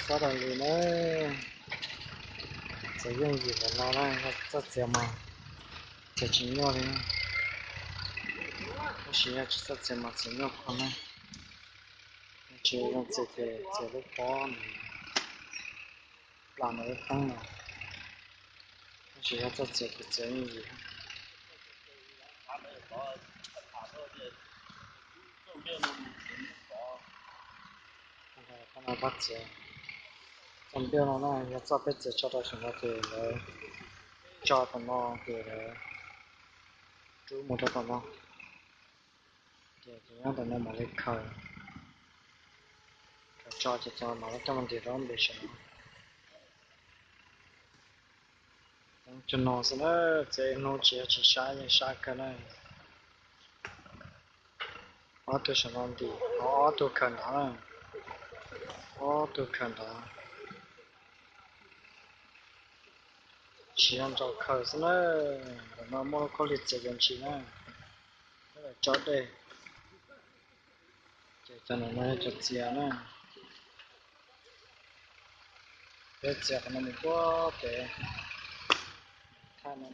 Txob tas li na, txiav yooj yim lawm no na, txoj txiav mas txiav tsis nyuaj li. Tab sis yog tsis txoj txiav mas txiav nyuaj kawg na. Tsis zoo txiav ces txiav lub pob no, plam no lub teeb no. Tab sis yog txoj txiav ces txiav yooj yim. Txiav, txoj npiaj no na yog txoj peb txiav tso rau saum no ces lawv tso tom no ces lawv rub mus rau tom no. Ces cov nyob tom no mam li khaws, khaws tso ces cov mam li coj mus ntim rau npe saum no. Cov no xwb na, txiav ib hnub tsis yog tsis sab, yeej sab kawg na. Ob tug saum no ntim, ob tug khaws nrad na, ob tug khaws nrad. Tsis yog nraus khaws xwb na, ntawm no muaj lub khaub lig txiav cov ntsis na, lawv tso dej. Ces cov no yog cov txiav na, peb txiav qhov no mus puag pem thaj no.